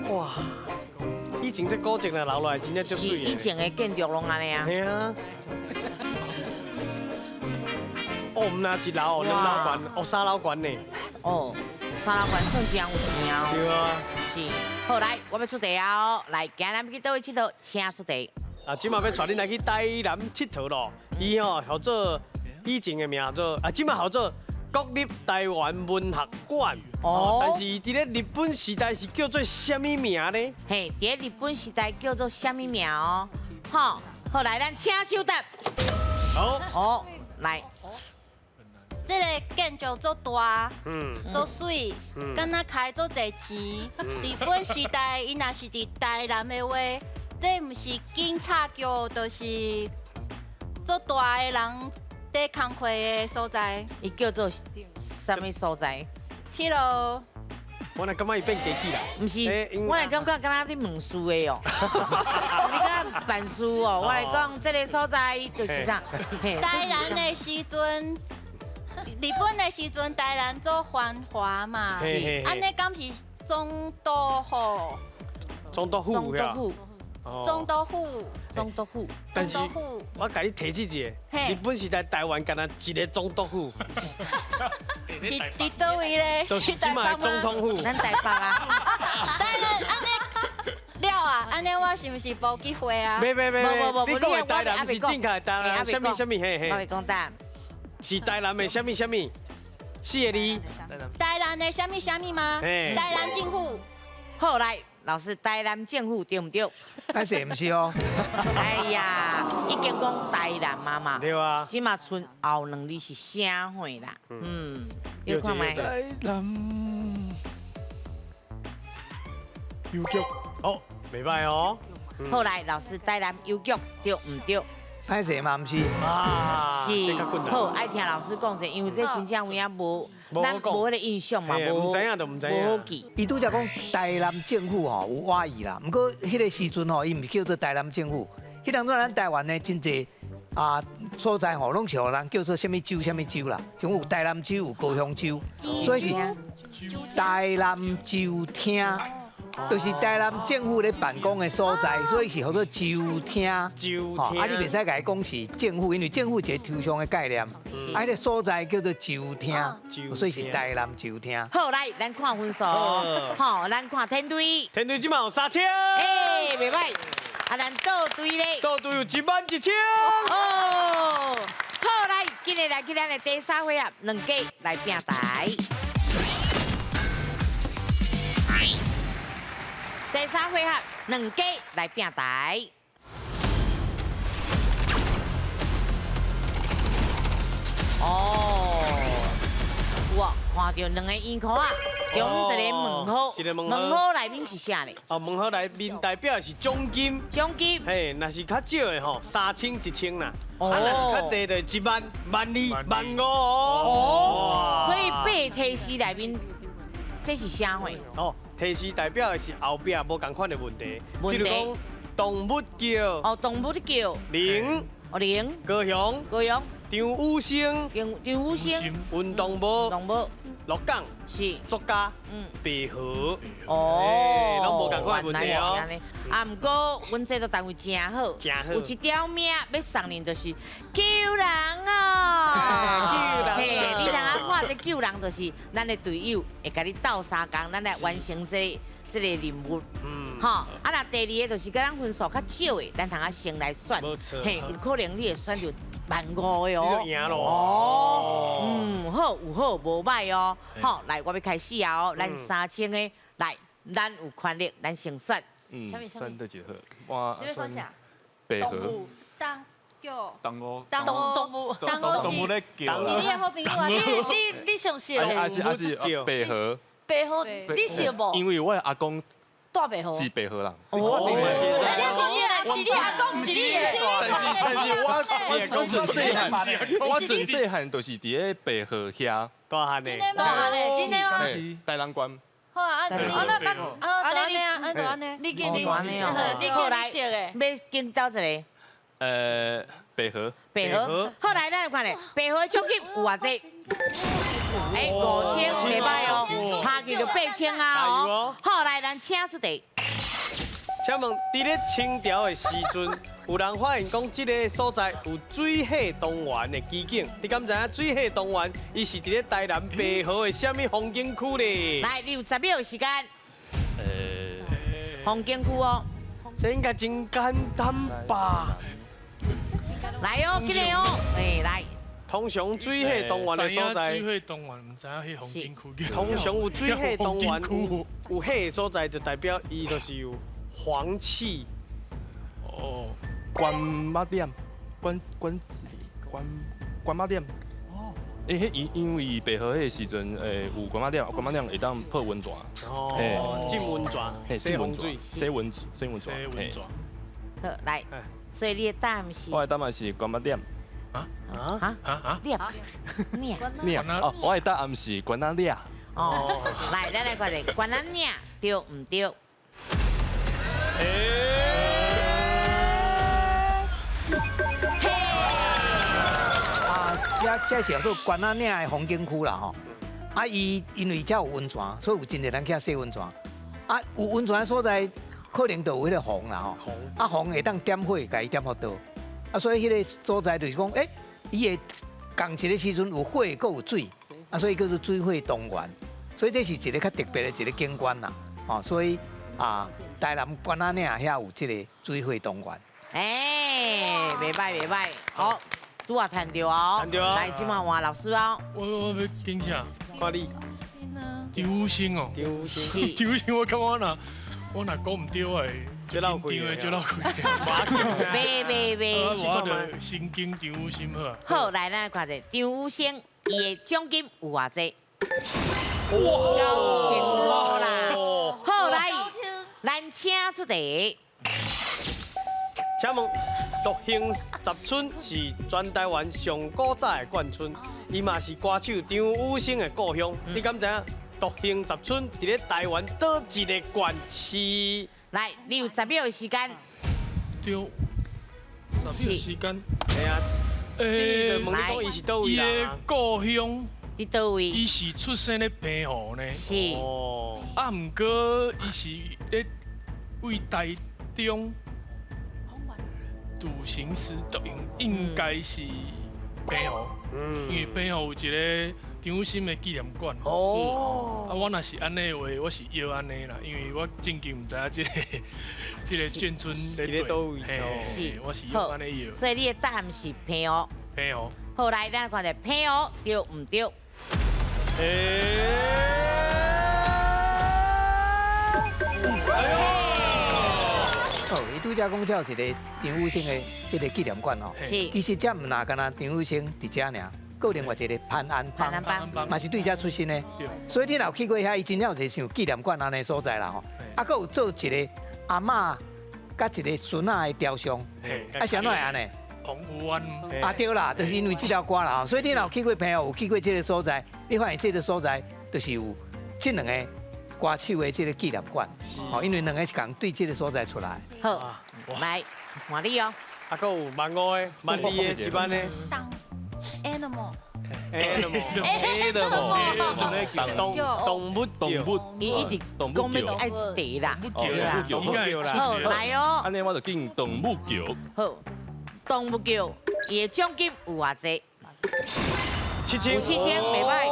哇！以前这古迹若留落来，真正足媠的。以前的建筑拢按呢啊。嘿啊。哦，毋若一楼哦，两楼悬，哦，三楼悬呢。哦，三楼悬算真有钱哦。对啊。是。好，来，我欲出题啊！来，今日欲去佗位𨑨迌，请出题。啊，这马欲带恁来去台南𨑨迌咯。伊吼号做以前的名做，啊，这马号做国立台湾文学馆。哦。但是伊伫咧日本时代是叫做啥物名呢？嘿，伫咧日本时代叫做啥物名哦？好，好，来，咱请手答。好。好，来。这个建筑足大，足媠，敢若开足济钱。日本时代，伊若是伫台南的话，这毋是警察局，就是足大的人伫工课的所在。伊叫做啥物所在？彼落。我若感觉伊变家己啦。毋是，我来感觉敢若咧问事的哦。你敢办事哦？我来讲，这个所在就是啥？台南的时阵。日本的时阵，台南做繁华嘛，按呢敢是总督府？总督府，总督府，总督府，总督府。但是，我共你提醒一下，日本时代台湾干焦一个总督府。是伫佗位咧？就是这马的总统府。咱台北啊。台南按呢了啊，按呢我是毋是无机会啊？袂袂袂，你讲的台南是正确的台南，啥物啥物嘿嘿。我袂讲答。是台南的啥物啥物？四个字。台南南的啥物啥物吗？台南政府。好来，老师，台南政府对毋对？歹势，毋是哦。哎呀，已经讲台南嘛嘛。对啊。这马賰后两字是啥货啦？嗯，你看覓？台南邮局。哦，袂䆀哦。好来，老师，台南邮局对毋对？歹势嘛，毋是。啊，是。好，爱听老师讲者，因为这真正有影无，咱无彼个印象嘛，无。毋知影就毋知影。无好记。伊拄才讲台南政府吼有歪意啦，毋过彼个时阵吼，伊毋是叫做台南政府，彼当阵咱台湾呢真济啊所在吼，拢是予人叫做啥物州啥物州啦，像有台南州有高雄州，所以是台南州厅。就是台南政府咧办公的所在，所以是叫做州厅。州厅。啊，你袂使共伊讲是政府，因为政府是一个抽象的概念。啊，彼个所在叫做州厅，所以是台南州厅。好，来，咱看分数。好，咱看天队。天队这马有3000。哎，袂䆀。啊，咱倒队咧。倒队有11000。哦，好，来，今日来去咱的第三回合，两家来拼台。第三回合，两家来拼台。哦，有哦，看到两个圆箍啊，中一个问号，问号内面是啥咧？哦，问号内面代表的是奖金。奖金。嘿，若是较少的吼，3000、1000啦。啊，若是较济就1万、12000、15000哦。所以八提示内面，这是啥货？哦。提示代表的是后壁无仝款的问题，比如讲动物叫，哦，动物叫，零，哦零，高雄，高雄，张雨生，张雨生，运动部，动物，鹿港，是，作家，白河，哦，拢无仝款的问题哦。啊，毋过阮这个单位真好，真好，有一条命欲送恁，就是救人哦，救人，嘿，你通啊看这救人，就是咱的队友会共你斗相共，咱来完成这个任务，吼，啊，若第二个就是佮咱分数较少的，咱通啊先来选，嘿，有可能你会选著15000的哦，你就赢咯，哦，好，有好无歹哦，好，来，我欲开始啊哦，咱3000个，来，咱有权利，咱先选。选佗一个好，我你欲选啥？白河。动叫。动物。动物。动物是。是你的好朋友啊！你上熟的。啊是白河。白河，你熟无？因为我的阿公。蹛白河。是白河人。哦。你是你阿公，是你的。但是我准细汉就是伫咧白河遐大汉的。大汉的，真的吗？台南县。好啊，啊，那那啊，就按呢啊，就按呢。你见你，你后来欲拣佗一个？白河。白河。好来，咱来看咧，白河奖金有偌济？哎，5000，袂䆀哦，拍去就8000啊哦。好来，咱请出题。请问，伫咧清朝的时阵，有人发现讲这个所在有水火同源的奇景，你敢知影水火同源？伊是伫咧台南白河的啥物风景区咧？来，你有10秒时间。风景区哦。这应该真简单吧？来哦，紧来哦，哎，来。通常水火同源的所在，水火同源，毋知影彼风景区。通常有水火同源有火的所在，就代表伊就是有黄气。哦，关马店，关关关关马店。哦，欸，彼因为白河彼个时阵，有关马店，关马店会当泡温泉。哦，浸温泉，浸温泉，洗温洗温泉，洗温泉。好，来，所以你的答案是？我的答案是关马店。啊啊啊啊！你你哦，我的答案是关仔岭。哦，来，咱来看者关仔岭对毋对？嘿！啊，这是叫做关仔岭的风景区啦吼。啊，伊因为遮有温泉，所以有真济人去遐洗温泉。啊，有温泉的所在，可能就有彼个风啦吼。啊，风会当点火，共伊点予著。啊，所以彼个所在就是讲，欸，伊会仝一个时阵有火，阁有水，啊，所以叫做水火同源。所以这是一个较特别的一个景观啦。哦，所以啊，台南关仔岭遐有这个水火同源。哎，袂䆀袂䆀，好，拄仔参著哦。参著。来，这马换老师哦。我欲拣啥？看你。张雨生哦，张雨生，张雨生，我感觉我若讲毋对会就闹开的，就闹开。袂袂袂，我就神经张雨生好。好，来咱来看者张雨生，伊的奖金有偌济？哇，9000块啦。好，来，咱请出题。请问，独行十村是全台湾上古早的眷村，伊嘛是歌手张雨生的故乡。你敢知影？独行十村伫咧台湾佗一个县市？来，你有10秒的时间。对，10秒时间。系啊。问你讲伊是佗位啦？伊的故乡伫佗位？伊是出生咧澎湖呢。是。哦。啊，毋过伊是咧为台中。独行师独行应该是澎湖，因为澎湖有一个张雨生的纪念馆。哦，啊，我若是按呢的话，我是摇按呢啦，因为我正经毋知影这个眷村咧佗位。是，我是摇按呢摇。所以你的答案是澎湖。澎湖。好，来，咱看者澎湖对毋对？哦，伊拄才讲这有一个张雨生的这个纪念馆哦，是。其实这毋若干焦张雨生伫遮尔，阁有另外一个潘安邦，嘛是对遮出身的。所以你若有去过遐，伊真正有一个像纪念馆按呢所在啦吼。啊，阁有做一个阿嬷佮一个孙仔的雕像，啊，是按怎会按呢？澎湖湾。啊，对啦，就是因为这条歌啦吼。所以你若有去过澎湖，有去过这个所在，你发现这个所在就是有这两个歌手的这个纪念馆，哦，因为两个是共对这个所在出来。好，来换你哦。啊，阁有万五的、万二的、一万的。当 animal。 animal。动物动物。伊一直讲欲爱一题啦。动物桥啦。好，来哦。按呢我就进动物桥。好，动物桥，伊的奖金有偌济？ 7000。有7000，袂歹。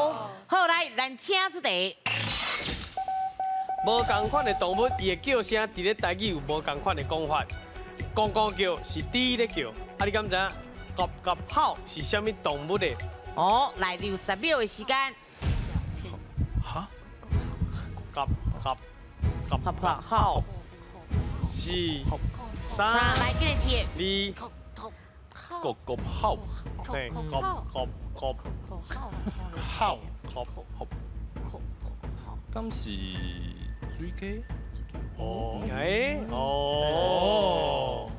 好，来，咱请出题。无仝款的动物，伊的叫声伫咧台语有无仝款的讲法。咕咕叫是猪咧叫，啊，你敢知影？夹夹吼是啥物动物的？哦，来，你有10秒的时间。哈？夹夹夹夹吼是三。来，几个字？二。咕咕吼。对，咕咕咕吼咕咕。敢是水鸡？哦，哎，哦，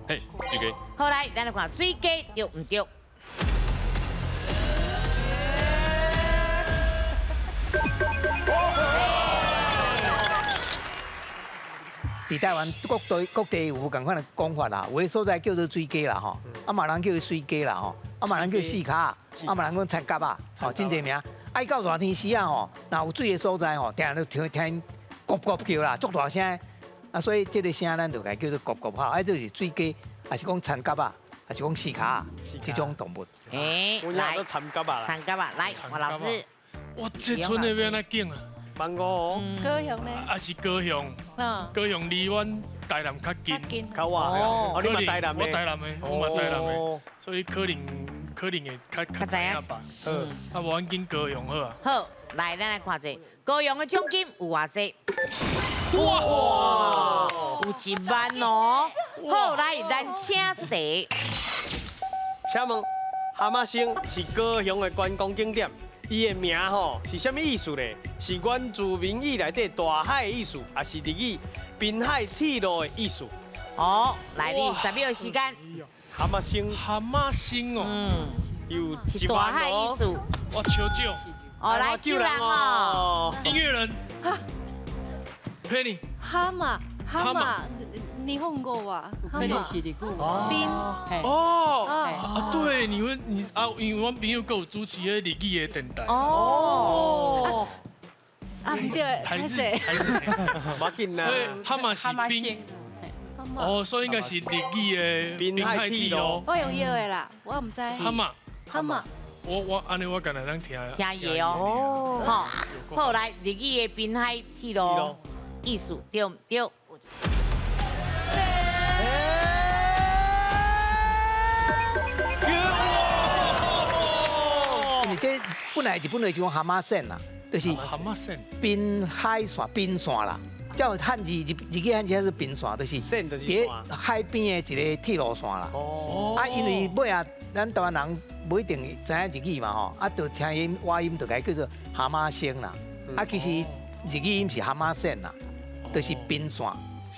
嘿，水鸡。好，来，咱来看水鸡对毋对？伫台湾各地各地有仝款的讲法啦，有的所在叫做水鸡啦吼，啊嘛人叫伊水鸡啦吼，啊嘛人叫四跤，啊嘛人讲田蛤仔，吼，真济名。啊，伊到热天时啊吼，若有水的所在吼，定定听听咕咕叫啦，足大声。啊，所以这个声咱就共叫做咕咕吼，啊，就是水鸡，还是讲田蛤仔，还是讲四跤这种动物。哎，来，田蛤仔啦，田蛤仔，来，黄老师。哇，这村的欲按怎拣啊？万五哦。高雄呢？啊是高雄。高雄离阮台南较近。较远。哦，你嘛台南的？我台南的，我嘛台南的，所以可能会较较知影吧。啊，无阮拣高雄好啊。好，来，咱来看者，高雄的奖金有偌济？哇，有1万哦。好，来，咱请出题。请问，蛤蟆星是高雄的观光景点，伊的名吼是啥物意思咧？是原住民语内底大海的意思，还是日语滨海铁路的意思？哦，来，你有10秒时间。蛤蟆星，蛤蟆星哦，有是大海意思。我求救。哦，来救人哦。音乐人。Penny。蛤蟆，蛤蟆，日本语啊，可能是日语。滨。哦。啊，对，你们你啊，因为阮朋友阁有主持彼个日语的电台。哦。啊，毋对，歹势。无要紧啦。所以蛤蟆是滨。哦，所以应该是日语的滨海铁路。我用摇的啦，我毋知。蛤蟆。蛤蟆。我按呢，我敢若当听。听伊哦。好，好来，日语的滨海铁路意思对毋对？因为这本来日本话就讲蛤蟆线啦，就是滨海线滨线啦。照汉字日日语汉字是滨线，就是伫海边的一个铁路线啦。哦。啊，因为尾仔咱台湾人无一定知影日语嘛吼，啊，就听音倚音就共伊叫做蛤蟆星啦。啊，其实日语音是蛤蟆线啦，就是滨线。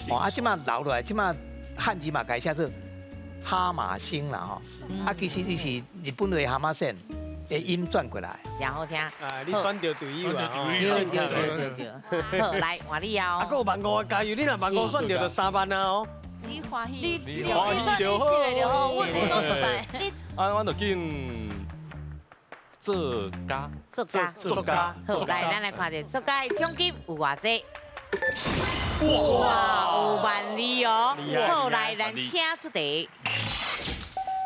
哦，啊，这马留落来，这马汉字嘛改写做哈马星啦吼。啊，其实伊是日本话蛤蟆线的音转过来。真好听。啊，你选著队友啊。对对对对对。好，来换你哦。啊，阁有万五加油，你若万五选著就3万啊哦。你欢喜。你选你选的就好，我拢毋知。你。啊，阮就拣作家。作家。作家。好，来，咱来看者作家的奖金有偌济？哇，有万二哦！好，来，咱请出题。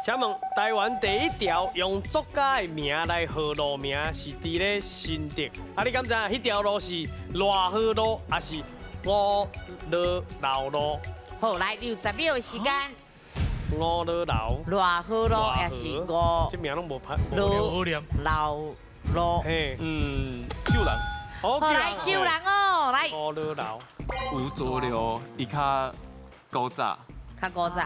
请问台湾第一条用作家的名来号路名是伫咧新竹，啊，你敢知影？彼条路是赖河路，还是五罗老路？好，来，你有10秒的时间。五罗老。赖河路也是五。这名拢无拍。罗老路。嘿，救人。好，来救人哦，来。五罗老。有做了，伊较古早。较古早。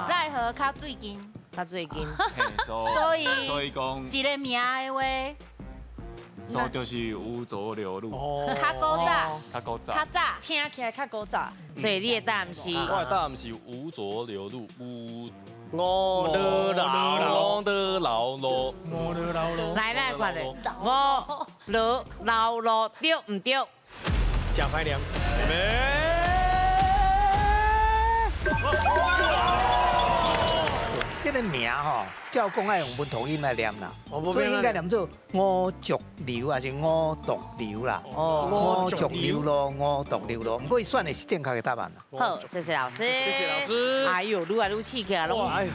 奈何较最近。较最近。所以所以讲一个名的话，所以就是有左流路。较古早。较古早。较早，听起来较古早。所以你的答案是？我的答案是吴浊流路，吴五罗老五罗老路。五罗老路。来来，看者，五罗老路对毋对？食歹念。这个名吼，照讲爱用文图音来念啦，所以应该念做五浊流还是五毒流啦？哦，五浊流咯，五毒流咯。毋过伊选的是正确的答案啦。好，谢谢老师。谢谢老师。哎呦，愈来愈刺激啊，拢赶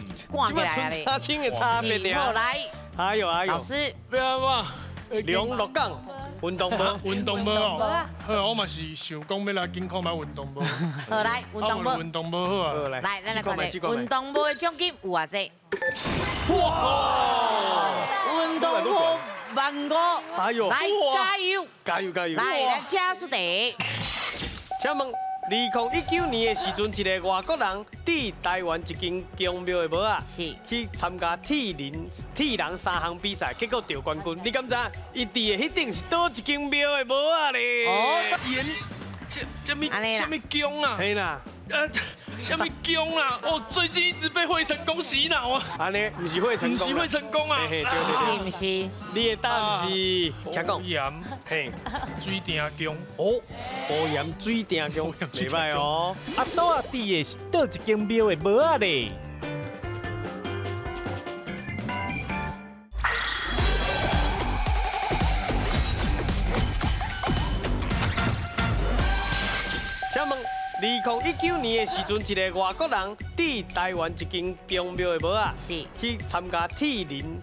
起来咧。差轻的差别好，来。哎呦哎呦。老师。不要嘛。梁鹿港运动帽，运动帽哦。好，我嘛是想讲欲来紧看觅运动帽。好，来运动帽。运动帽好啊。来，咱来看者运动帽的奖金有偌济？哇！运动帽15,000。哎呦！来加油！加油加油！来，咱请出题。请问，2019年的时阵，一个外国人伫台湾一间宫庙的帽仔，是去参加铁人三项比赛，结果得冠军。你敢知？伊伫的彼顶是佗一间庙的帽仔咧？哦，盐，这什么宫啊？嘿啦。什么宫啊？我最近一直被惠成功洗脑啊！按呢，毋是惠成功，毋是惠成功啊！嘿，对对对，是毋是？你的答案是，请讲。盐，嘿，水埕宫。哦，乌岩水埕宫，袂歹哦。啊，倒仔伫的是佗一间庙的帽仔咧？请问2019年的时阵，一个外国人伫台湾一间宫庙的帽仔，是去参加铁人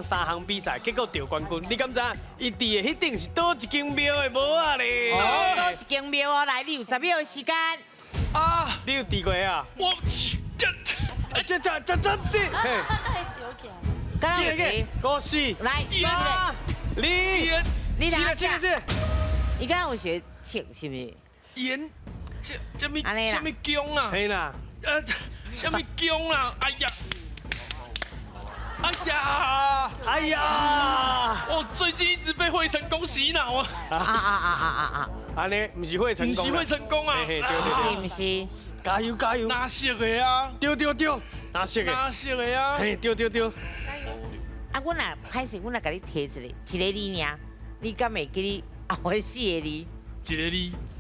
三项比赛，结果得冠军。你敢知？伊伫的彼顶是佗一间庙的帽仔咧？哦，佗一间庙哦，来，你有10秒的时间。啊，你有伫过啊？我这这这这这这，嘿，敢有一五四，来，三二，你来这个，伊敢有学听是毋是？盐。这什么什么宫啊？嘿啦，什么宫啊？哎呀，哎呀，哎呀！我最近一直被惠成功洗脑啊！啊啊啊啊啊啊！按呢，毋是惠成功，毋是惠成功啊！嘿，对对对，是毋是？加油加油！哪色的啊？对对对，哪色的？哪色的啊？嘿，对对对。啊，阮若歹势，阮若共你提一个一个字尔，你敢会记你后的四个字？一个字，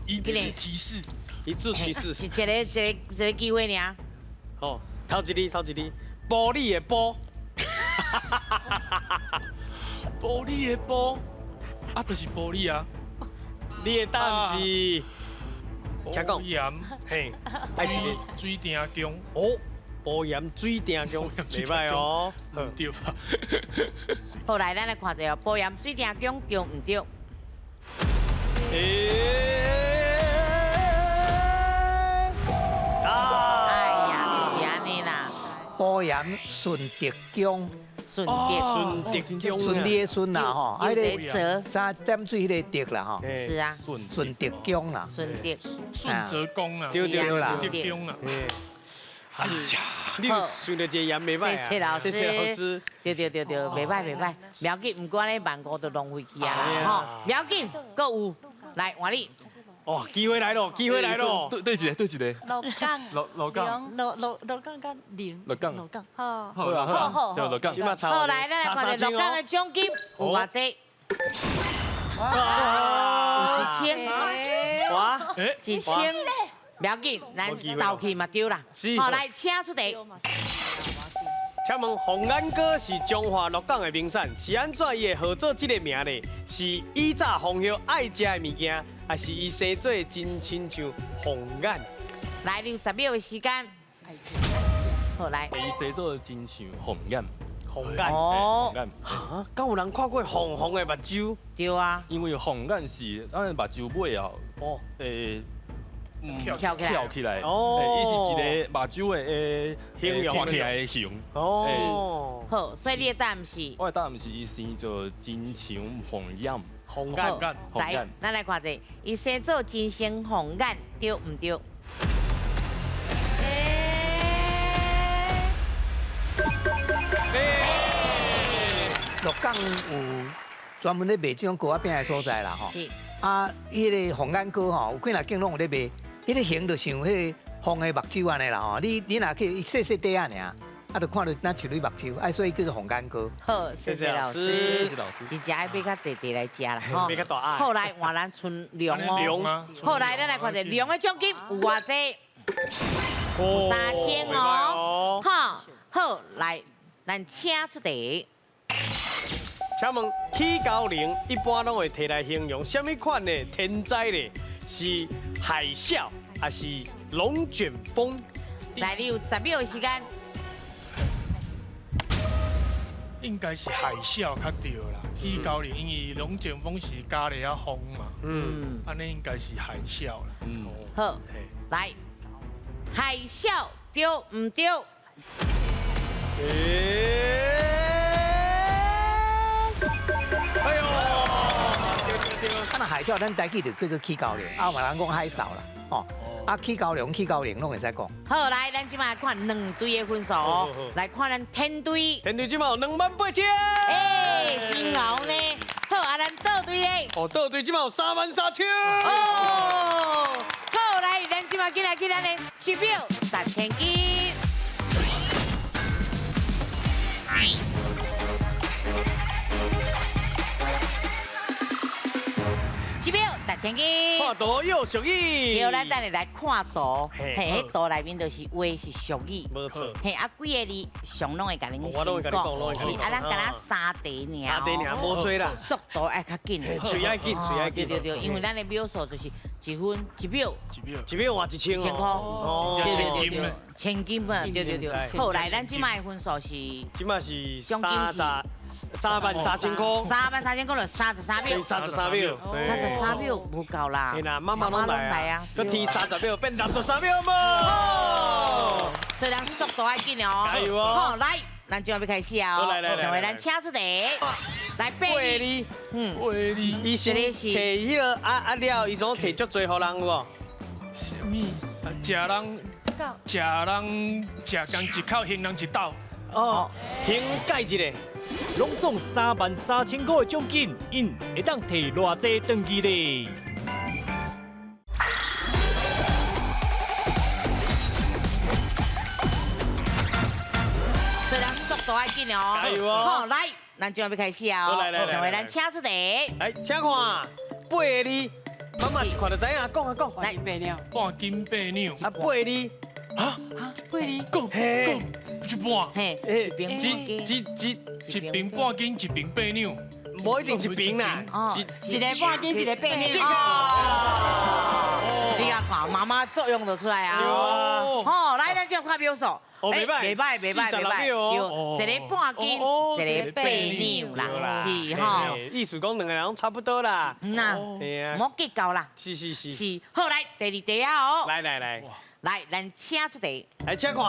一字提示。一字提示。是一个一个一个机会尔。好，头一字头一字，玻璃的玻。玻璃的玻，啊，就是玻璃啊。你的答案是，请讲。盐，嘿，爱一个水埕宫。哦，乌岩水埕宫，袂歹哦。对吧？好，来，咱来看一下，乌岩水埕宫对毋对？哎呀，就是按呢啦。乌岩顺德宫顺德，顺德宫，顺利的顺啦吼，啊，那个三点水彼个德啦吼，是啊，顺德宫啦，顺德，顺泽宫啦，对对啦，顺德宫啦。哎呀，你想到这个盐袂歹啊，谢谢老师，谢谢老师，对对对对，袂歹袂歹，不要紧，毋过呢万五就浪费去啊，吼，不要紧，阁有，来换你。哦，机会来咯，机会来咯！对对一个，对一个。鹿港，鹿港，鹿港佮龙，鹿港，鹿港。好，好啦好啦，对鹿港。好，来，咱来看下鹿港的奖金有偌济？有一千，哇，一千，不要紧，咱斗气嘛对啦。好，来，请出题。请问凤眼糕是彰化鹿港的名产，是按怎伊会号做这个名呢？是以早红叶爱食的物件，还是伊生做真亲像凤眼？来，你有10秒的时间。好，来。伊生做真像凤眼。凤眼。哦。凤眼。啊？敢有人看过红红的目睭？对啊。因为凤眼是咱的目睭尾啊，哦，翘起来，哦，伊是一个目睭的诶，看起来的形。哦，好，所以你的答案是？我的答案是伊生做真像凤眼，凤眼，来，咱来看者，伊生做真像凤眼，对毋对？鹿港有专门咧卖这种糕仔饼的所在啦，吼。啊，彼个凤眼糕吼，有几若间拢有咧卖，彼个形就像彼个凤的目睭按呢啦吼。你若去细细块仔尔，啊，就看到若像你目睭，啊，所以叫做凤眼糕。好，谢谢老师。真正爱买较济地来食啦，吼。买较大啊。后来换咱春龙哦。好，来，咱来看者龙的奖金有偌济？有3000哦。好，好，来，咱请出题。请问起高龄一般拢会提来形容啥物款的天灾咧？是海啸还是龙卷风？来，你有10秒的时间。应该是海啸较对啦。起高龄因为龙卷风是加了风嘛。嗯。按呢应该是海啸啦。嗯。好，来，海啸对毋对？哎呦，对对对！啊，那海啸，咱台语就叫做起高龄，啊，嘛人讲海啸啦，哦，啊，起高龄、起高龄拢会使讲。好，来，咱这摆看两队的分数，来看咱天队。天队这摆有28000。哎，真𠢕呢！好，啊，咱倒队咧。哦，倒队这摆有33000。哦，好，来，咱这摆进来去咱的7秒10,000金。7秒10,000金。看图有俗语。对，咱等下来看图，嘿，彼图内面就是话是俗语。无错。嘿，啊，几个字上拢会共恁先讲。是，啊，咱敢若3题尔。 3题尔，无济啦。速度爱较紧。喙爱紧，喙爱紧。对对对，因为咱的秒数就是1分1秒。1秒换1000块。哦。对对对。千金嘛，对对对。好，来，咱这摆的分数是。这摆是333,000块。33000块就33秒。33秒。33秒无够啦。嘿啦，妈妈拢来啊。阁提30秒变63秒无。所以咱速度爱紧哦。加油哦！好，来，咱就要开始啊！来来来，上回咱请出题，来八字。嗯，八字。伊是摕彼个啊了，伊总摕足济予人有无？啥物？食人。食人食共一口，还人一斗。哦，先盖一个，拢总33000块的奖金，𪜶会当提偌济转去咧？所以咱速度爱紧哦，加油哦！好，来，咱就要开始啊！来来来，上回咱请出题，来，请看八个字。妈妈一看就知影，讲啊讲。来八两，半斤八两。啊，八字。啊啊，八字。讲讲一半。嘿，一边半斤，一边八两。无一定一边啦，一个半斤，一个八两。这个。你看，妈妈作用就出来啊。哦，来，咱这看秒数。哦，袂歹，袂歹，袂歹，袂歹，对，一个半斤，一个八两啦，是吼。意思讲两个人拢差不多啦。嗯呐，莫计较啦。是是是。是，好来，第二题啊哦。来来来。来，咱请出题。来，请看。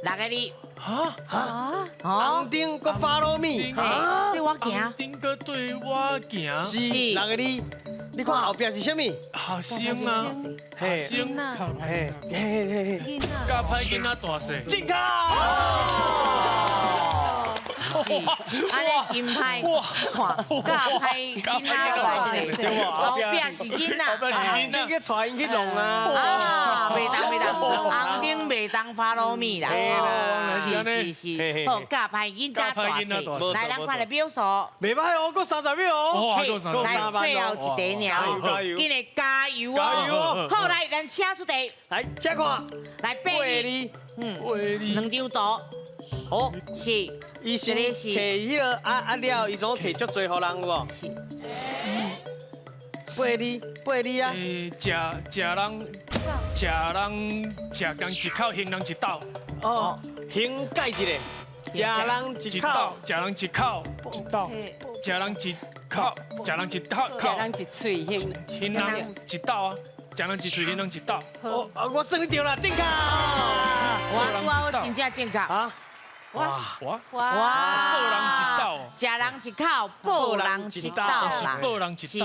六个字。哈哈。红灯阁 follow me。对我行。红灯阁对我行。是六个字。你看后壁是啥物？学生啊，学生，嘿，嘿嘿嘿，教歹囡仔大细。正确。按呢真歹，看教歹囡仔大细，后壁是囡仔，后壁是囡仔，你去带𪜶去弄啊！啊，袂当袂当，红灯袂当 follow me 啦，是是是，好，教歹囡仔大细，来，咱看咧秒数，袂歹哦，阁30秒哦，来，最后一题尔，紧来加油哦！好，来，咱请出题，来，请看，来八字，两张图，好，是。伊是摕彼个啊啊了，伊总摕足济予人有无？是。八字，八字啊。食食人，食人食共一口，还人一斗。哦，还改一个，食人一口，食人一口，一斗，食人一口，食人一口，食人一喙，还人一斗啊，食人一喙，还人一斗。哦，我算你对啦，正确。我真正正确。啊。哇哇哇！报人一斗，食人一口，报人一斗啦，报人一斗。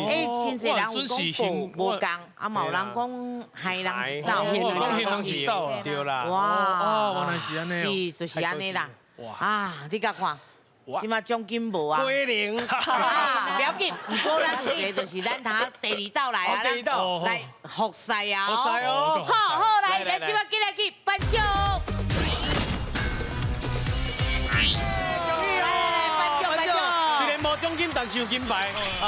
哎，真济人有讲报无仝，啊嘛有人讲害人一斗，讲害人一斗啊，对啦。哇，哦，原来是按呢，是就是按呢啦。啊，你甲看，这马奖金无啊？归零。啊，不要紧，毋过咱有一个就是咱通第二道来啊，第二道来复赛啊，复赛哦。好好来，咱这马进来去颁奖。来来来，颁奖颁奖！虽然无奖金，但是有金牌。啊！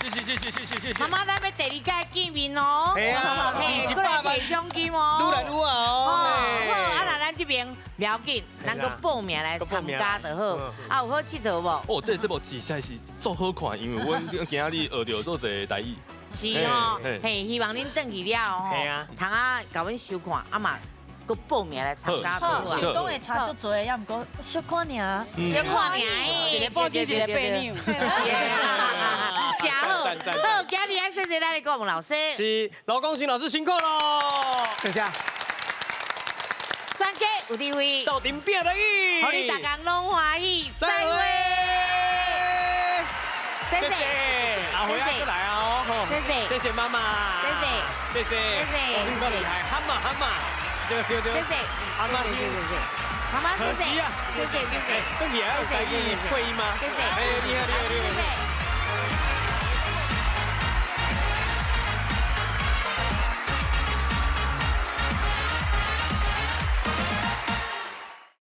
谢谢谢谢谢谢谢谢。妈妈，咱欲第二届见面哦。嘿啊，嘿，阁来提奖金哦。愈来愈好哦。好，啊，若咱这边不要紧，咱阁报名来参加就好。啊，有好𨑨迌无？哦，这节目实在是足好看，因为阮今仔日学著做济台语。是吼，嘿，希望恁转去了吼，通啊，共阮收看，啊嘛。阁报名来参加。想讲会差足济，也毋过小可尔，小可尔，一个半斤，一个八两。真好，好，今日爱谢谢咱的国文老师。是罗光新老师辛苦咯，谢谢。全家有智慧，斗阵拼台语，予你逐工拢欢喜。再会。谢谢。阿辉过来哦，谢谢。谢谢妈妈。谢谢。谢谢。谢谢。你够厉害，喊嘛喊嘛。对对对，谢谢，阿妈谢谢谢，妈妈谢谢，谢谢谢谢，这你还有台语会吗？谢谢，哎，厉害厉害厉害。